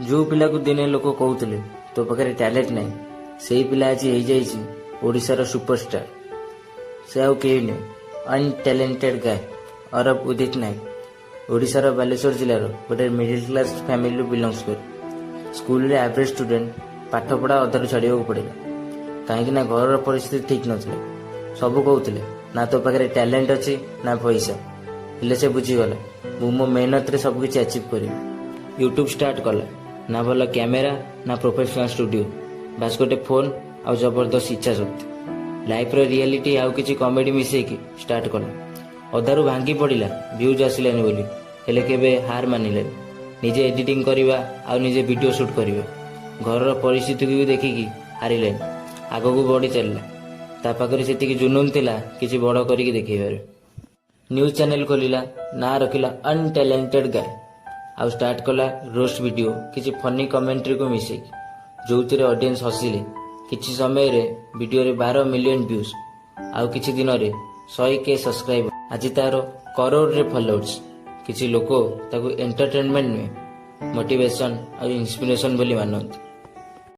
ଯେଉଁ ପିଲାକୁ ଦିନେ ଲୋକ କହୁଥିଲେ ତୋ ପାଖରେ ଟ୍ୟାଲେଣ୍ଟ ନାହିଁ, ସେଇ ପିଲା ଆଜି ହେଇଯାଇଛି ଓଡ଼ିଶାର ସୁପରଷ୍ଟାର। ସେ ଆଉ କେହି ନୁହେଁ, ଅନଟ୍ୟାଲେଣ୍ଟେଡ୍ ଗାଏ ଅରବ ଉଦିତ ନାୟକ। ଓଡ଼ିଶାର ବାଲେଶ୍ୱର ଜିଲ୍ଲାର ଗୋଟେ ମିଡିଲ୍ କ୍ଲାସ୍ ଫ୍ୟାମିଲିରୁ ବିଲଙ୍ଗସ୍ କରେ। ସ୍କୁଲରେ ଆଭରେଜ୍ ଷ୍ଟୁଡେଣ୍ଟ। ପାଠପଢ଼ା ଅଧାରୁ ଛାଡ଼ିବାକୁ ପଡ଼ିଲା, କାହିଁକି ନା ଘରର ପରିସ୍ଥିତି ଠିକ୍ ନଥିଲା। ସବୁ କହୁଥିଲେ, ନା ତୋ ପାଖରେ ଟ୍ୟାଲେଣ୍ଟ ଅଛି ନା ପଇସା। ହେଲେ ସେ ବୁଝିଗଲା, ମୁଁ ମୋ ମେହନତରେ ସବୁକିଛି ଆଚିଭ୍ କରିବି। ୟୁଟ୍ୟୁବ୍ ଷ୍ଟାର୍ଟ କଲା। ନା ଭଲ କ୍ୟାମେରା, ନା ପ୍ରୋଫେସନାଲ ଷ୍ଟୁଡିଓ, ବାସ୍ ଗୋଟେ ଫୋନ୍ ଆଉ ଜବରଦସ୍ତ ଇଚ୍ଛା ଶକ୍ତି। ଲାଇଫ୍ର ରିଆଲିଟି ଆଉ କିଛି କମେଡି ମିଶେଇକି ଷ୍ଟାର୍ଟ କଲା। ଅଧାରୁ ଭାଙ୍ଗି ପଡ଼ିଲା ଭ୍ୟୁଜ୍ ଆସିଲାନି ବୋଲି, ହେଲେ କେବେ ହାର ମାନିଲାନି। ନିଜେ ଏଡିଟିଂ କରିବା ଆଉ ନିଜେ ଭିଡ଼ିଓ ସୁଟ୍ କରିବା, ଘରର ପରିସ୍ଥିତିକୁ ବି ଦେଖିକି ହାରିଲାନି, ଆଗକୁ ବଢ଼ି ଚାଲିଲା। ତା ପାଖରେ ସେତିକି ଜୁନୁନ ଥିଲା କିଛି ବଡ଼ କରିକି ଦେଖେଇବାରେ। ନ୍ୟୁଜ୍ ଚ୍ୟାନେଲ ଖୋଲିଲା, ନାଁ ରଖିଲା ଅନଟ୍ୟାଲେଣ୍ଟେଡ୍ ଗାଏ ଆଉ ଷ୍ଟାର୍ଟ କଲା ରୋଷ୍ଟ ଭିଡ଼ିଓ, କିଛି ଫନି କମେଣ୍ଟ୍ରିକୁ ମିଶେଇକି, ଯୋଉଥିରେ ଅଡିଏନ୍ସ ହସିଲେ। କିଛି ସମୟରେ ଭିଡ଼ିଓରେ 12 ମିଲିୟନ ଭ୍ୟୁଜ୍ ଆଉ କିଛି ଦିନରେ 100K subscriber. ଆଜି ତାର କରୋଡ଼ରେ ଫଲୋଅର୍ସ। କିଛି ଲୋକ ତାକୁ ଏଣ୍ଟରଟେନମେଣ୍ଟ ନୁହେଁ, ମୋଟିଭେସନ ଆଉ ଇନ୍ସପିରେସନ ବୋଲି ମାନନ୍ତି।